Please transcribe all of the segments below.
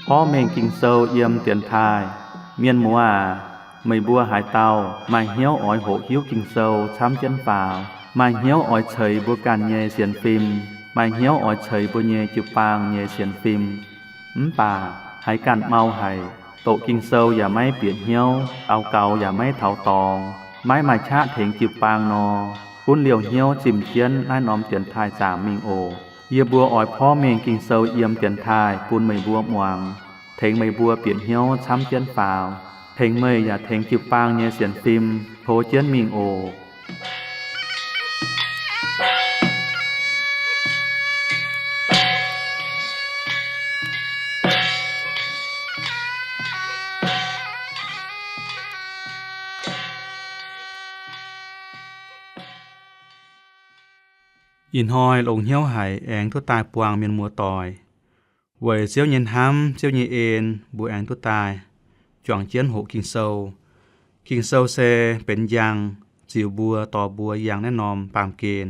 Porv mengh Ging-Sou yiem dienx taaih. Mienh muoz aac, meih mbuo haaix dauh maaih hnyouv oix hoqc hiuv Ging-Sou camv jienv faaux, maaih hnyouv oix ceix mbuo ganh nyei sienx fim, maaih hnyouv oix ceix mbuo nyei jiu-baang nyei sienx fim, mv baac haiz ganh mau haic, doqc Ging-Sou yaac maiv bieqc hnyouv, daux gaux yaac maiv taux dorngx, maiv maaih qaqv tengx jiu-baang nor, gunv liouh hnyouv zimh jienv naaiv norm dienx taaih zaangc mingh oc. Yie mbuo oix porv mengh Ging-Sou yiem dienx taaih bun meih mbuo muangx, tengx meih mbuo bieqc hnyouv camv jienv faaux, tengx meih yaac tengx jiu-baang nyei sienx fim tov jienv mingh oc. Ih hnoi longx hnyouv haic aengx duqv daaih buangh mienh muoz doic. Weic Ziouv nyei hnamv, Ziouv nyei en, mbuo aengx duqv daaih juangc jienv hoqc Ging-Sou. Ging-Sou se benx njang ziux mbuo, dorh mbuo yangh naaiv norm baamh gen.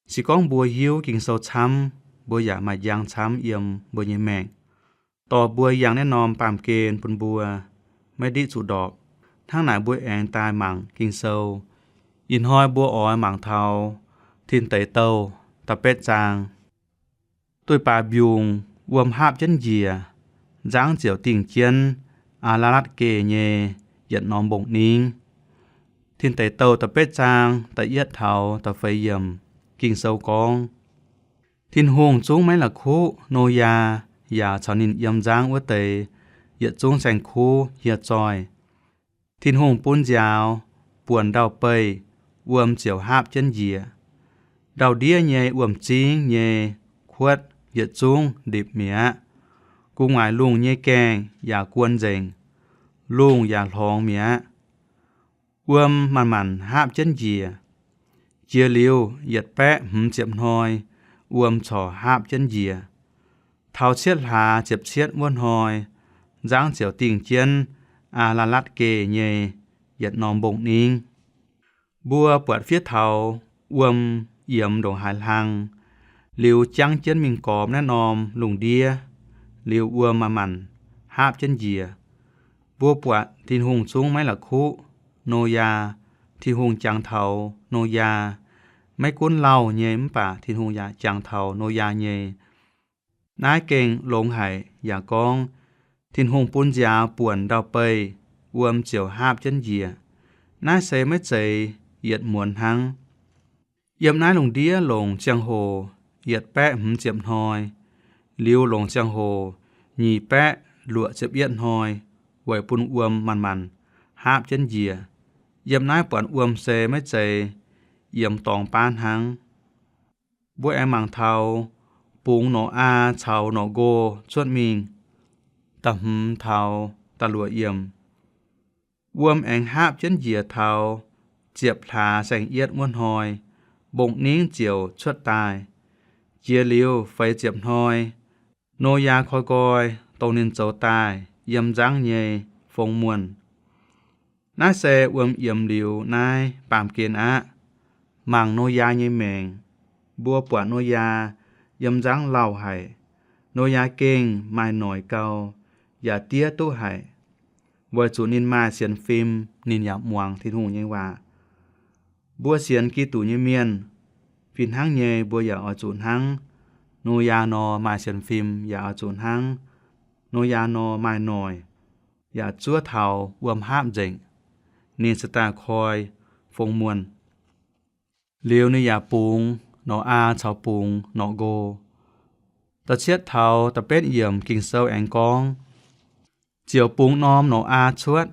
Se gorngv mbuo hiuv Ging-Sou camv, mbuo yaac maaih njang camv yiem mbuo nyei maengc, dorh mbuo yangh naaiv norm baamh gen bun mbuo maiv ndiqv zuqc ndorpc. Hnangv naaic mbuo aengx daaih mangc Ging-Sou. Ih hnoi mbuo oix mangc taux Tin Deic Douh da'betv zaang. Duih baaix mbiungc wuom haapv jienv njiec, nzangv ziouc dingh jienv Aa^laa^latv Geh nyei yietc norm mbong-ningv. Tin Deic Douh da'betv zaang da'yietv taux da'feix yiemc, Ging-Sou gorngv, Tin-Hungh zungv maiv la'kuqv Noyaa yaac caux ninh yiem nzangv wuov deix yietc zungv saeng-kuv hieh zoih. Tin-Hungh bun nziaaux buonc ndau-beih, wuom ziouc haapv jienv njiec. Ndau-ndiev nyei wuom-zingv nyei kuotv yietc zungv ndipc mi'aqv. Gu'nguaaic lungh nyei gaengh yaac guon nzengc, lungh yaac hlorngx mi'aqv. Wuom manc-manc haapv jienv njiec. Jiex liuz yietc baeqv hmz ziepc hnoi, wuom corc haapv jienv njiec. Taux cietv hlaax ziepc cietv wuov hnoi, nzangv ziouc dingh jienv Aa^laa^latv Geh nyei yietc norm mbong-ningv. Mbuo buatc fiev taux wuom yiemx ndongc haaix hlang, liuz jangv jienv mingh gormx naaiv norm lungh ndiev, liuz wuom manc-manc haapv jienv njiec. Mbuo buatc Tin-Hungh zungv maiv la'kuqv Noyaa. Tin-Hungh jangx taux Noyaa, maiv gunv lauh nyei mv baac Tin-Hungh yaac jangx taux Noyaa nyei. Naaiv gengh longx haic yaac gorngv, Tin-Hungh bun nziaaux buonc ndau-beih, wuom ziouc haapv jienv njiec. Naaiv se maiv zeiz yietc muonz hnangv. Yiem naaiv lungh ndiev longc ziangh hoc yietc baeqv hmz ziepc hnoi, liuz longc ziangh hoc nyic baeqv luoqc ziepc yietv hnoi weic bun wuom manc-manc haapv jienv njiec. Yiem naaiv buatc wuom se maiv zeiz yiemx dorngx baav hnangv. Mbuo aengx mangc taux bungx Noqaa caux Noqngo cuotv mingh, da'hmz taux da'luoqc yiemc. Wuom aengx haapv jienv njiec taux ziepc hlaax saeng-yietv wuov hnoi, mbong-ningv ziouc cuotv daaih. Jiex liuz feix ziepc hnoi, Noyaa koi nqoi dongh ninh zoux daaih yiem nzangv nyei fong muonh. Naaiv se wuom yiemx liuz naaiv baamh gen aqv. Mangc Noyaa nyei maengc, mbuo buatc Noyaa yiem nzangv lauh haic. Noyaa gengh maaih noic gau, yaac diev duqv haic, weic zuqc ninh maaih sienx fim, ninh yaac muangx Tin-Hungh nyei waac. Mbuo sienx Giduc nyei mienh fih hnangv nyei, mbuo yaac oix zuqc hnangv Noyaa nor maaih sienx fim, yaac oix zuqc hnangv Noyaa nor maaih noic, yaac zuov taux wuom haapv nzengc, ninh se daaih koi fong muonh. Liuz ninh yaac bungx Noqaa caux bungx Noqngo. Da'cietv taux da'betv yiemc Ging-Sou aengx gorngv, ziouc bungx norm Noqaa cuotv.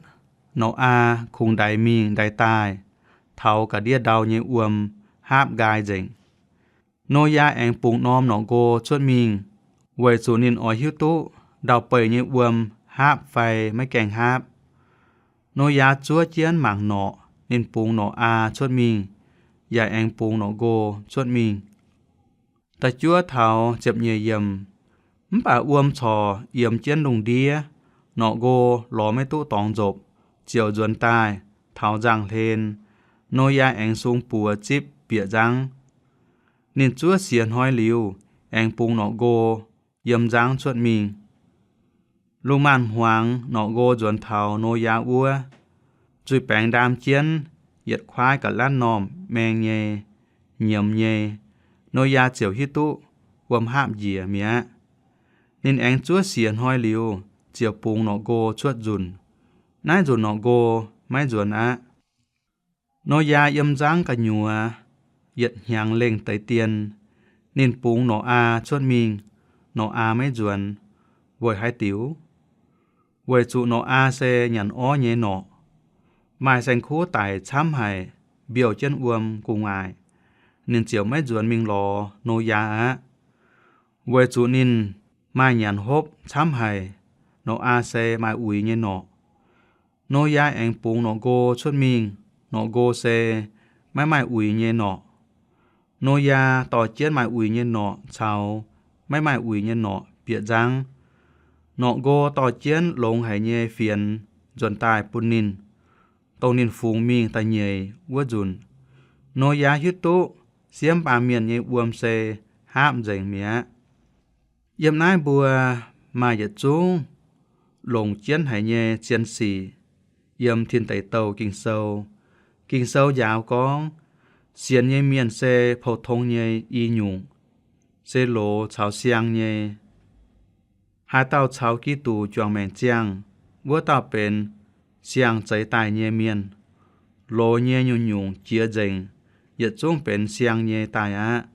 Noqaa kungx ndaix mingh ndaix daaih, taux ga'ndiev ndau nyei wuom haapv nqaai nzengc. Noyaa aengx bungx norm Noqngo cuotv mingh, weic zuqc ninh oix hiuv duqv ndau-beih nyei wuom haapv fai maiv gaengh haapv. Noyaa zuov jienv mangc norqc, ninh bungx Noqaa cuotv mingh, yaac aengx bungx Noqngo cuotv mingh. Da'juov taux ziepc nyeic yiemc, mv baac wuom corc yiemx jienv lungh ndiev, Noqngo lorz maiv duqv dorngx nzopc, ziouc nzuonx daaih taux nzangv-hlen. Noyaa aengx sung buoz zipv bieqc nzangv, Ninh zuov siec hnoi liuz, aengx bungx norqc nqo yiem nzangv cuotv mingh. Lungh maanz-hmuangx norqc nqo nzuonx taux Noyaa wuov, zuiz-baengx ndaam jienv yietc kuaaiv ga'lanv normh maeng nyei, nyiemz nyei. Noyaa ziouc hiuv duqv wuom hapv njiec mi'aqv. Ninh aengx zuov siec hnoi liuz, ziouc bungx norqc nqo cuotv nzunc. Naaiv nzunc norqc nqo maiv nzuonx aqv. Noyaa yiem nzangv gu'nyuoz yietc hnyangx lengh deix dien, ninh bungx Noqaa cuotv mingh. Noqaa maiv nzuonx. Weic haaix diuc? Weic zuqc Noqaa se nyanc orv nyei norqc. Maaih saeng-kuv daic camv haic, mbiouh jienv wuom gu'nguaaic, ninh ziouc maiv nzuonx mingh lorz Noyaa aqv. Weic zuqc ninh maaih nyanc hopv camv haic, Noqaa se maaih uix nyei norqc. Noyaa aengx bungx norqc nqo cuotv mingh. Norqc nqo se maiv maaih uix nyei norqc. Noyaa dorh jienv maaih uix nyei norqc caux maiv maaih uix nyei norqc bieqc nzangv. Norqc nqo dorh jienv longx haic nyei fienx nzuonx daaih bun ninh, dongh ninh fungx mingh da'nyeic wuov nzunc. Noyaa hiuv duqv siemv baamh mienh nyei wuom se haapv nzengc mi'aqv. Yiem naaiv mbuo maaih yietc zungv longc jienv haic nyei zien sic yiem tin deic douh Ging-Sou. Ging-Sou njaaux gorngv, sienx nyei mienh se pou-tong nyei i nyungc, se loz caux siang nyei. Haaix dauh caux Giduc juangc maengc ziangh, wuov dauh benx siang zeix daaih nyei mienh. Loz nyei nyungc-nyungc jiex nzengc, yietc zungv benx siang nyei daaih aqv.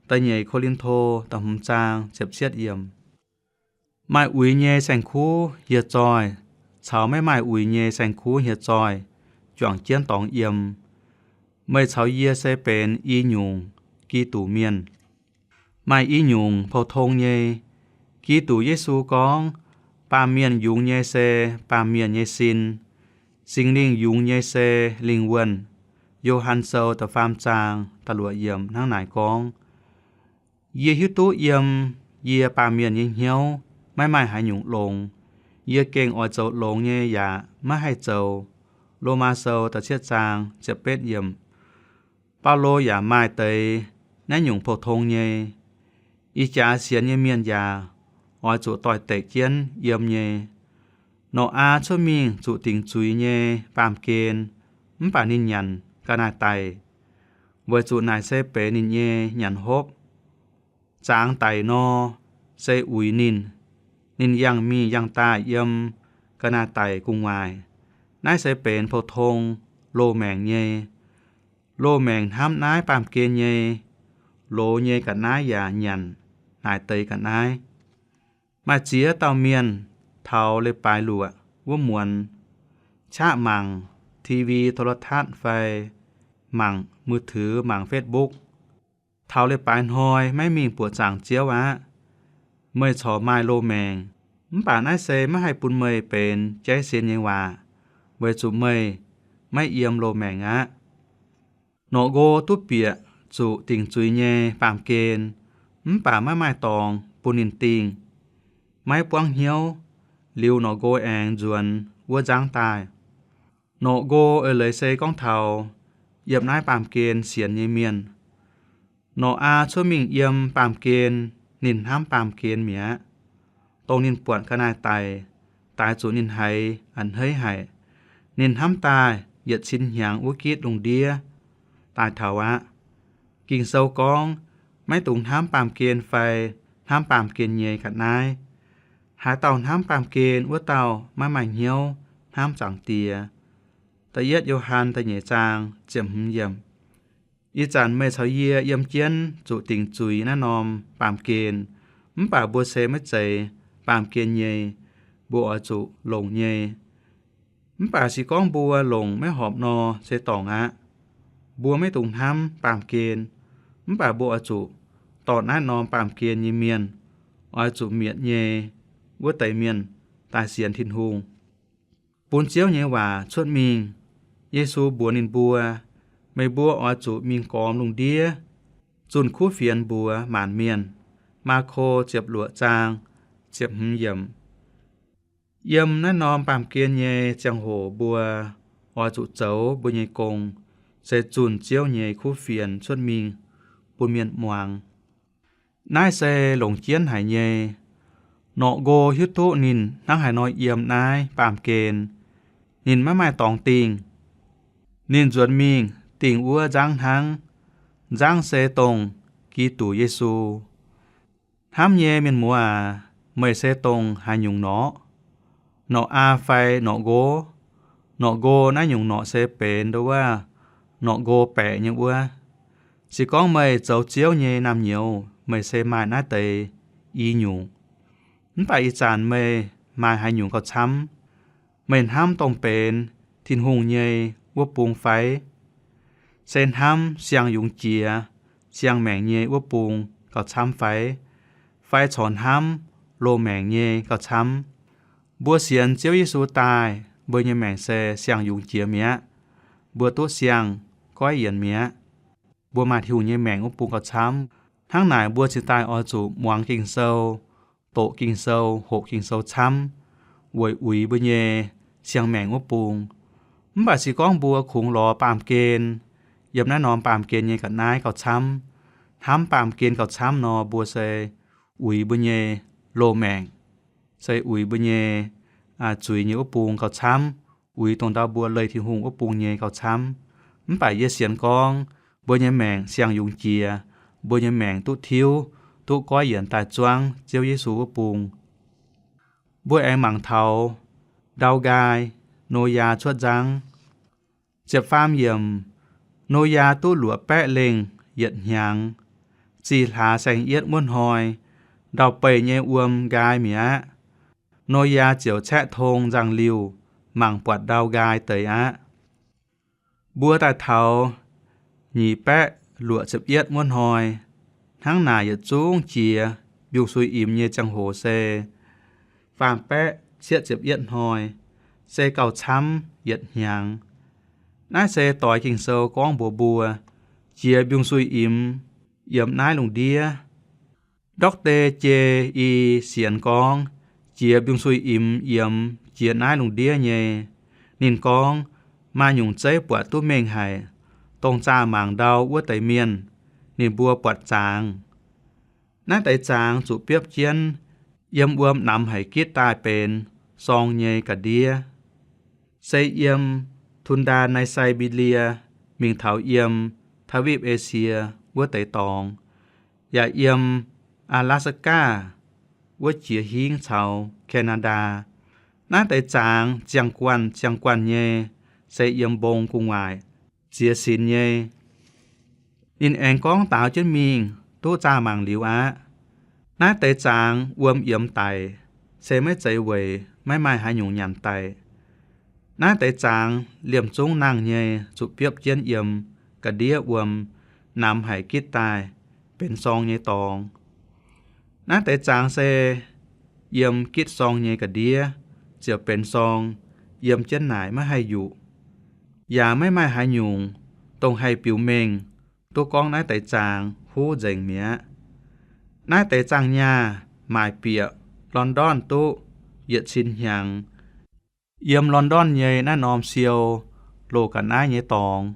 Da'nyeic Ko^lin^to da'hmz zaang ziepc cietv yiemc. Maaih uix nyei saeng-kuv hieh zoih caux maiv maaih uix nyei saeng-kuv hieh zoih juangc jienv dorngx yiem. Meih caux yie se benx i nyungc Giduc mienh. Maaih i nyungc pou-tong nyei. Giduc Yesu gorngv, baamh mienh yungz nyei se baamh mienh nyei sin, Singx Lingh yungz nyei se lingh wuonh. Yo^han Sou da'faam zaang da'luoqc yiemc hnangv naaic gorngv. Yie hiuv duqv yiem yie baamh mienh nyei hnyouv maiv maaih haaix nyungc longx. Yie gengh oix zoux longx nyei yaac maiv haih zoux. Lomaa Sou da'cietv zaang ziepc betv yiemc. Baulo yaac maaih deix naaiv nyungc pou-tong nyei. Ih jaax sienx nyei mienh yaac oix zuqc doix-dekc jienv yiem nyei. Noqaa cuotv mingh zuqc dingc zuiz nyei baamh gen, mv baac ninh nyanc ga'naaiv-daic, weic zuqc naaic se benx ninh nyei nyanc hopv. Zaangz daic nor, se uix ninh. Ninh yangh mingh yangh daaih yiem ga'naaiv-daic gu'nguaaic. Naaiv se benx pou-tong loz-maengc nyei. Loz-maengc hnamv naaiv baamh gen nyei, loz nyei ga'naaiv yaac nyanc naaic deix ga'naaiv. Maaih ziex dauh mienh taux leiz-baaix luoqc wuov muonz qaqv mangc T V, โทรทัศน์ fai mangc มือถือ, mangc Facebook. Taux leiz-baaix hnoi maiv mingh buoqc zaangc Ziouv aqv. Meih corc maaih loz-maengc, mv baac naaiv se maiv haih bun meih benx jaiv sin nyei waac, weic zuqc meih maiv yiem loz-maengc aqv. Norqc nqo duqv bieqc zuqc dingc zuiz nyei baamh gen, mv baac maiv maaih dorngx bun ninh dingh, maiv buangv hnyouv, liuz norqc nqo aengx nzuonx wuov nzangv daaih. Norqc nqo eix leiz se gorngv taux yiem naaiv baamh gen sienx nyei mienh. Noqaa cuotv mingh yiem baamh gen, ninh hnamv baamh gen mi'aqv. Dongh ninh buatc ga'naaiv daic, daix zuqc ninh haiz a'hneiv haic. Ninh hnamv daaih yietc cin hnyangx wuov gitv lungh ndiev daaih taux aqv. Ging-Sou gorngv, maiv dungx hnamv baamh gen fai hnamv baamh gen nyei ga'naaiv. Haaix dauh hnamv baamh gen, wuov dauh maiv maaih hnyouv hnamv Zaangc Diex. Da'yietv Yo^han da'nyeic zaang ziepc hmz yiemc. Ih zanc meih caux yie yiem jienv zuqc dingc zuiz naaiv norm baamh gen, mv baac mbuo se maiv zeiz baamh gen nyei, mbuo oix zuqc longc nyei. Mv baac se gorngv mbuo longc maiv horpc nor, se dorngc aqv. Mbuo maiv dungx hnamv baamh gen, mv baac mbuo oix zuqc dorh naaiv norm baamh gen nyei mienh, oix zuqc mietc nyei wuov deix mienh daaih sienx Tin-Hungh. Bun Ziouv nyei waac cuotv mingh. Yesu mbuox ninh mbuo, meih mbuo oix zuqc mingh gormx lungh ndiev, zunh kuv fienx mbuox maanc mienh. Maako ziepc luoqc zaang ziepc hmz yiemc. Yiem naaiv norm baamh gen nyei ziangh hoc mbuo oix zuqc zoux mbuo nyei gong, se zunh Ziouv nyei kuv fienx cuotv mingh, bun mienh muangx. Naaiv se longc jienv haic nyei. Norqc nqo hiuv duqv ninh hnangv haaix nor yiem naaiv baamh gen. Ninh maiv maaih dorngx dingh. Ninh nzuonx mingh dingh wuov nzangv hnangv. Nzangv se dongh Giduc Yesu. Hnamv nyei mienh muoz aac, meih se dongh haaix nyungc norqc? Norqc aa fai norqc nqo? Norqc nqo naaiv nyungc norqc se benx ndo wuov norqc nqo baeqc nyei wuov. Se gorngv meih zoux Ziouv nyei naamh nyouz, meih se maaih naaiv deix i nyungc. Mv baac ih zanc meih maaih haaix nyungc gauh camv? Meih hnamv dongh benx Tin-Hungh nyei wuov bung fai? Se hnamv siang-yungz jiex, siang-maengc nyei wuov bung gauh camv fai? Fai corc hnamv loz maengc nyei gauh camv? Mbuo sienx Ziouv Yesu daaih, mbuo nyei maengc se siang-yungz jiex mi'aqv. Mbuo duqv siang-goiv yienc mi'aqv. Mbuo maaih Tin-Hungh nyei maengc wuov bung gauh camv. Hnangv naaic mbuo cingx daaih oix zuqc muangx Ging-Sou, doqc Ging-Sou, hoqc Ging-Sou camv, weic uix mbuo nyei siang-maengc wuov bung. Mv baac se gorngv mbuo kungx lorz baamh gen, yiem naaiv norm baamh gen nyei ga'naaiv gauh camv, hnamv baamh gen gauh camv nor, mbuo se uix mbuo nyei loz maengc, se uix mbuo nyei zuiz nyei wuov bung gauh camv, uix dongh ndau mbuo leih Tin-Hungh wuov bung nyei gauh camv. Mv baac yie sienx gorngv mbuo nyei maengc siang-yungz jiex, mbuo nyei maengc duqv tiuv, duqv goiv yienc daaih zuangv Ziouv Yesu wuov bung. Mbuo aengx mangc taux ndau nqaai Noyaa cuotv nzangv. Ziepc faam yiemc, Noyaa duqv luoqc baeqv lengh yietc hnyangx, zih hlaax saeng-yietv wuov hnoi, ndau-beih nyei wuom nqaai mi'aqv. Noyaa ziouc caeqv tong nzangc-liuh mangc buatc ndau nqaai deix aqv. Mbuo daaih taux nyic baeqv luoqc ziepc yietv wuov hnoi, hnangv naaic yietc zungv jiex mbiungc-suiv-imx nyei ziangh hoc se faam baeqv cietv ziepc yietv hnoi, se gauh camv yietc hnyangx. Naaiv se doix Ging-Sou gorngv mbuox mbuo, jiex mbiungc-suiv-imx yiem naaiv lungh ndiev. Doctor Jay E. sienx gorngv jiex mbiungc-suiv-imx yiem jiex naaiv lungh ndiev nyei. Ninh gorngv maaih nyungc zeiv buatc duqv mengh haic, dongh zaah mangc ndau wuov deix mienh, ninh mbuo buatc zangx. Naaiv deix zangx zuqc biopv jienv yiem wuom namx haic gitv daaih benx sorng nyei ga'ndiev. Se yiem Tundaa naaiv Siberia mingh taux yiem ทวีปเอเชีย wuov deix dorngx, yaac yiem 阿拉斯加 wuov jiex hingv caux แคนาดา. Naaiv deix zangx ziangh guanh ziangh guanh nyei, se yiem mbong gu'nguaaic ziex sinx nyei. Ninh aengx gorngv daaux jienv mingh duqv zaah mangc liuz aqv. Naaiv deix zangx wuom yiemx daic, se maiv zeiz weic maiv maaih haaix nyungc nyanc daic. Naaiv deix zangx liemh zungv nangh nyei zuqc biopv jienv yiem ga'ndiev wuom namx haic gitv daaih benx sorng nyei dorngx. Naaiv deix zangx se yiem gitv sorng nyei ga'ndiev ziouc benx sorng, yiem jienv naaic maiv haih yuqc. Yaac maiv maaih haaix nyungc dongh haih biux mengh duqv gorngv naaiv deix zangx huv nzengc mi'aqv. Naaiv deix zaangh nyaah maaic bieqc London duqv yietc cin hnyangx. Yiem London nyei naaiv norm siou loz ga'naaiv nyei dorngx,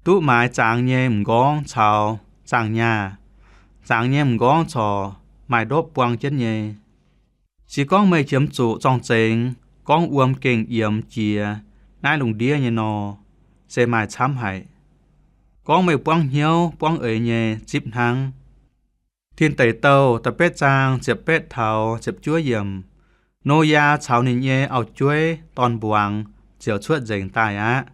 duqv maaiz zangx nyei m'nqorngv caux zaangh nyaah. Zangx nyei m'nqorngv corc maaih ndopv buang jienv nyei. Se gorngv meih qiemx zuqc zorng-zengx gorngv wuom gengh yiemx jiex naaiv lungh ndiev nyei nor, se maaih camv haic. Gorngv meih buangv hnyouv buangv eix nyei zipv hnangv. Tin Deic Douh da'betv zaang ziepc betv taux ziepc juov yiemc, Noyaa caux ninh nyei auv-jueiv dorn-mbuangz ziouc cuotv nzengc daaih aqv.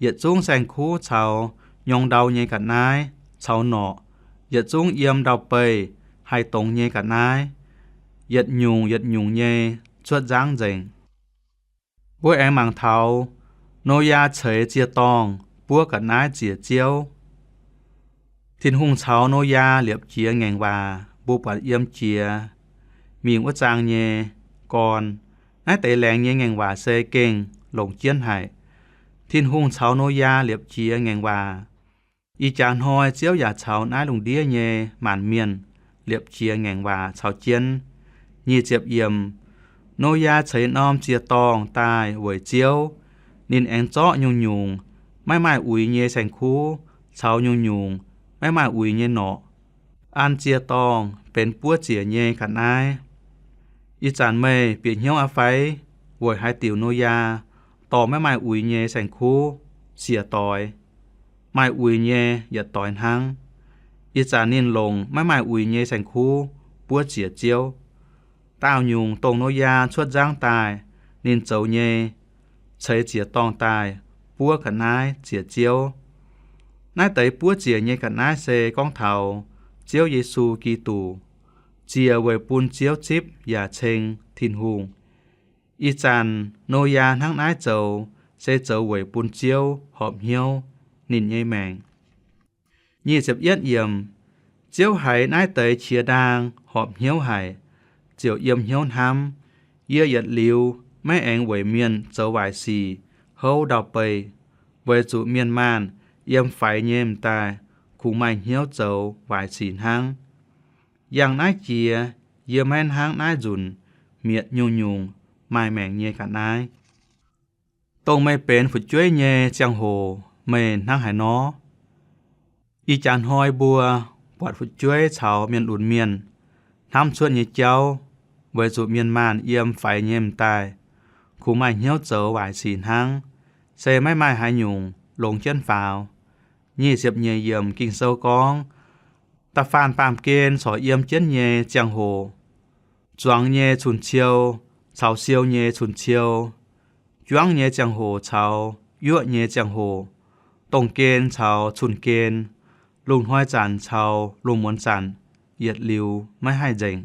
Yietc zungv saeng-kuv caux nyorng ndau nyei ga'naaiv caux norqc, yietc zungv yiem ndau-beih haih dongz nyei ga'naaiv, yietc nyungc yietc nyungc nyei cuotv nzangv nzengc. Mbuo aengx mangc taux Noyaa ceix ziec-dorngh buov ga'naaiv ziec Ziouv. Tin-Hungh caux Noyaa liepc jiez ngaengc waac, mbuo buatc yiem jiex mingh wuov zaang nyei gorn. Naaiv deix laengz nyei ngaengc waac se gengh longc jienv haic. Tin-Hungh caux Noyaa liepc jiez ngaengc waac. Ih jaax hnoi Ziouv yaac caux naaiv lungh ndiev nyei maanc mienh liepc jiez ngaengc waac caux jienv. Nyic ziepc yiemc, Noyaa ceix norm ziec-dorngh daaih weic Ziouv. Ninh aengx zorqv nyungc-nyungc maiv maaih uix nyei saeng-kuv caux nyungc-nyungc maiv maaih uix nyei norqc, an ziec-dorngh benx buov ziec nyei ga'naaiv. Ih zanc meih bieqc hnyouv aqv fai? Weic haaix diuc Noyaa dorh maiv maaih uix nyei saeng-kuv siec doix, maaih uix nyei yietc doix hnangv. Ih zanc ninh longc maiv maaih uix nyei saeng-kuv buov ziec Ziouv. Daauh nyungc dongh Noyaa cuotv nzangv daaih ninh zoux nyei, ceix ziec-dorngh daaih buov ga'naaiv ziec Ziouv. Naaiv deix buov ziec nyei ga'naaiv se gorngv taux Ziouv Yesu Giduc, ziec weic bun Ziouv zipv yaac ceng Tin-Hungh. Ih zanc Noyaa hnangv naaiv zoux se zoux weic bun Ziouv horpc hnyouv ninh nyei maengc. Nyic ziepc yietv yiemc, Ziouv haiz naaiv deix qiex ndaang horpc hnyouv haic, ziouc yiem hnyouv hnamv, Yie yietc liuz maiv aengx weic mienh zoux waaic sic houv ndau-beih, weic zuqc mienh maanh yiem faix nyei m'daaih kungx maaih hnyouv zoux waaic sic hnangv. Yangh naaiv jiex yie maiv hnangv naaiv nzunc mietc nyungc-nyungc maaih maengc nyei ga'naaiv. Dongh meih benx fu'jueiv nyei ziangh hoc meih hnangv haaix nor? Ih jaax hnoi mbuo buatc fu'jueiv caux mienh lunx mienh hnamv cuotv nyei jauv, weic zuqc mienh maanh yiem faix nyei m'daaih kungx maaih hnyouv zoux waaic sic hnangv, se maiv maaih haaix nyungc longx jienv faaux. Nyic ziepc nyeic yiemc Ging-Sou gorngv, Da'faanh baamh gen corc yiem jienv nyei ziangh hoc, zuangx nyei cun-ciou caux siou nyei cun-ciou, juangv nyei ziangh hoc caux yuoqv nyei ziangh hoc, dongh gen caux cun-gen, lungh hnoi zanc caux lungh muonz zanc, yietc liuz maiv haih nzengc.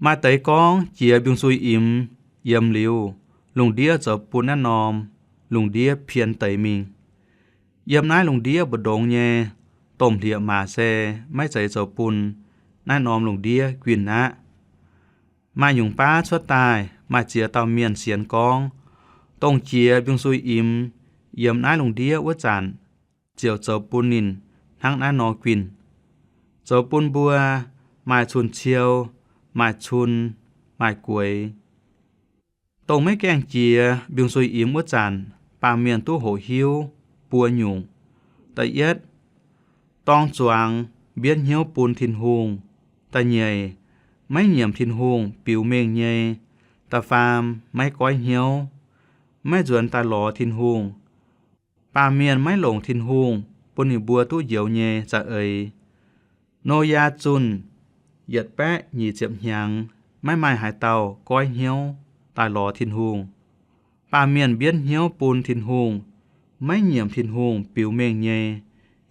Maaih deix gorngv jiex mbiungc-suiv-imx yiemx liuz, lungh ndiev zoux bun naaiv norm lungh ndiev pien deix mingh. Yiem naaiv lungh ndiev mbu'ndongx nyei domh hlieqv-maac se maiv zeiz zoux bun naaiv norm lungh ndiev guinh aqv. Maaih nyungc baav cuotv daaih maaih ziex dauh mienh sienx gorngv, dongh jiex mbiungc-suiv-imx yiem naaiv lungh ndiev wuov zanc, ziouc zoux bun ninh hnangv naaiv nor guinh, zoux bun mbuo maaih cun-ciou, maaih cun, maaih gueix. Dongh maiv gaengh jiex mbiungc-suiv-imx wuov zanc, baamh mienh duqv hoqc hiuv buo nyungc. Da'yietv, dorng zuangx mbienv hnyouv bun Tin-Hungh. Da'nyeic, maiv nyiemc Tin-Hungh biux mengh nyei. Da'faam, maiv goiv hnyouv, maiv nzuonx daaih lorz Tin-Hungh. Baamh mienh maiv longc Tin-Hungh bun ninh mbuo duqv njoux nyei za'eix. Noyaa zunh yietc baeqv nyic ziepc hnyangx maiv maaih haaix dauh goiv hnyouv daaih lorz Tin-Hungh. Baamh mienh mbienv hnyouv bun Tin-Hungh, maiv nyiemc Tin-Hungh biux mengh nyei,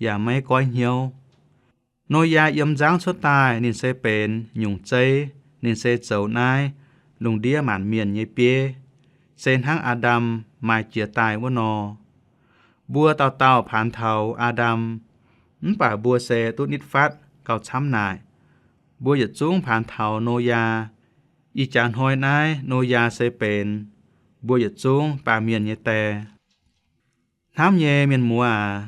yaac maiv goiv hnyouv. Noyaa yiem nzangv cuotv daaih ninh se benx nyungc zeiv. Ninh se zoux naaiv lungh ndiev maanc mienh nyei bieiv, se hnangv Aa^ndam maaih jiez daaih wuov nor. Mbuo dauh dauh paanx taux Aa^ndam, mv baac mbuo se duqv nitv fatv gauh camv naaic. Mbuo yietc zungv paanx taux Noyaa. Ih jaax hnoi naaiv Noyaa se benx mbuo yietc zungv baamh mienh nyei die. Hnamv nyei mienh muoz aac,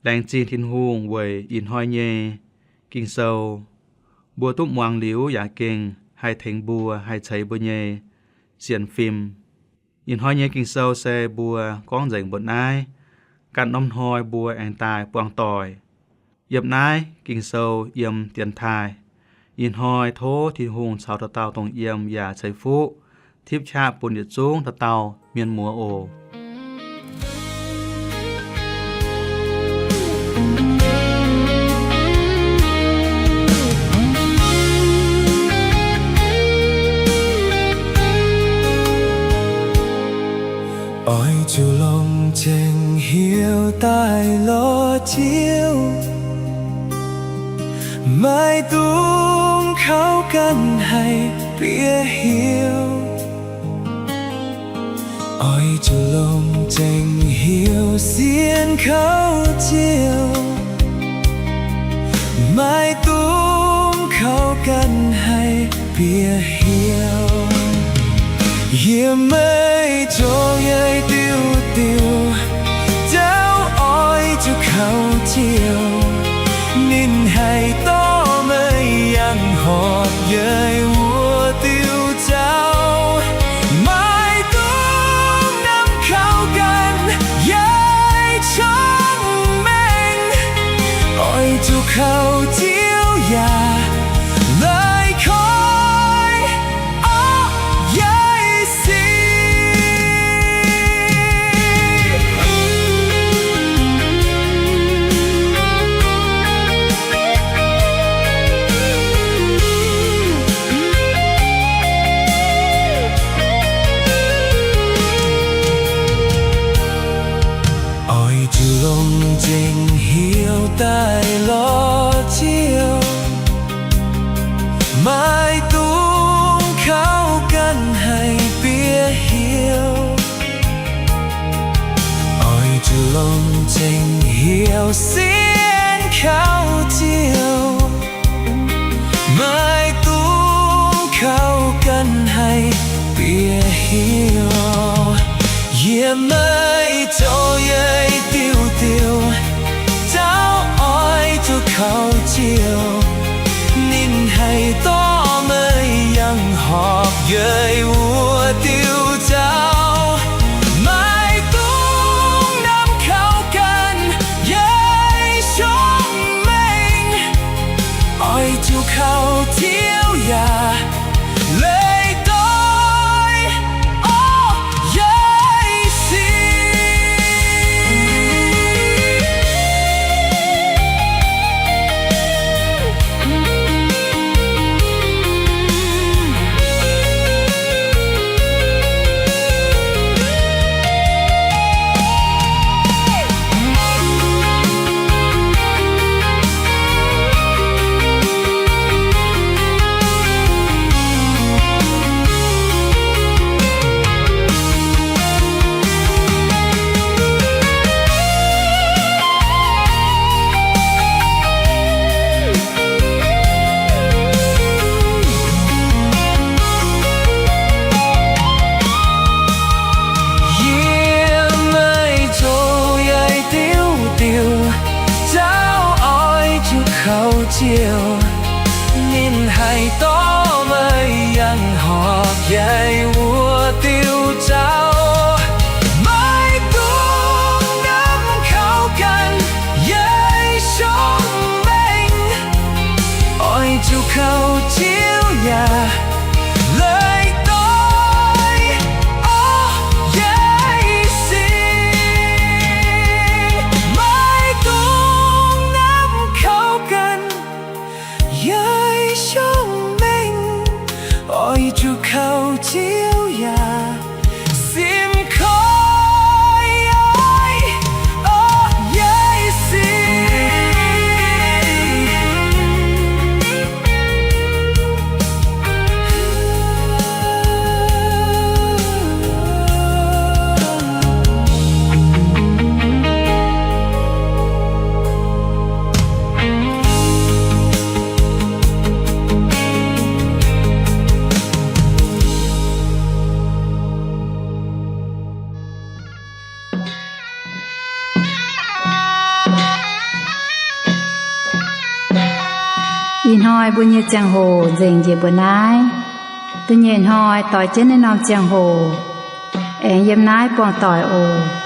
laengz zingh Tin-Hungh weic ih hnoi nyei Ging-Sou. Mbuo duqv muangx liuz yaac gengh haih tengx mbuo, haih ceix mbuo nyei sienx fim. Ih hnoi nyei Ging-Sou se mbuo gorngv nzengc mbuo naaiv, ganh norm hnoi mbuo aengx daaih buangh doic. Yiem naaiv Ging-Sou yiem dienx taaih. Ih hnoi tov Tin-Hungh caux dauh dauh dongh yiem yaac ceix fuqv tipv qaqv bun yietc zungv dauh dauh mienh muoz oc. Oix zuqc longc zengc heuc daaih lorz Ziouv, maiv dungx kouv ganh haih bieqc heuc. Oix zuqc longc zengc heuc sienx kouv Ziouv, maiv dungx kouv ganh haih bieqc heuc. Yie maiv zoux yie diuh diuh jauv, oix zuqc kouv Ziouv, ninh haih dorh meih yangh horpc yie wuov diuh jauv. Maiv dungx namx kouv ganh yie cong-mengh, oix Zuqc kaux Ziouv yaac leih koiv orqv yeiv sin. Oix zuqc longc nzengc heuc daaih lorz Ziouv, maiv dungx kaux ganh haiz bieqc heuc. Oix zuqc longc nzengc heuc sienx kaux Ziouv, maiv dungx kaux ganh haiz bieqc heuc. Yie maiv zoux yeiv diuh diuh, zaux oix zuqc kaux Ziouv. Ninh haih dorh meih yangh horpc yeiv wuov diuh zaux, maiv dungx namx kaux ganh yeiv siong mengh. Oix zuqc kaux Ziouv yaac leih doix orqv yeiv sin. Yie maiv zoux yeiv diuh diuh, zaux oix zuqc kaux Ziouv. Ninh haih dorh meih yangh horpc yeiv wuov diuh zaux, maiv dungx namx kaux ganh yeiv siong mengh. Oix zuqc kaux Ziouv yaac leih doix orqv yeiv sin, maiv dungx namx kaux ganh yeiv siong mengh. Oix zuqc kaux Ziouv yaac simv koiv orqv yeiv sin. Ih hnoi mbuo nyei ziangh hoc nzengc njiec mbuo naaiv. Da'nyeic hnoi doix jienv naaiv norm ziangh hoc aengx yiem naaiv buangh doic oc.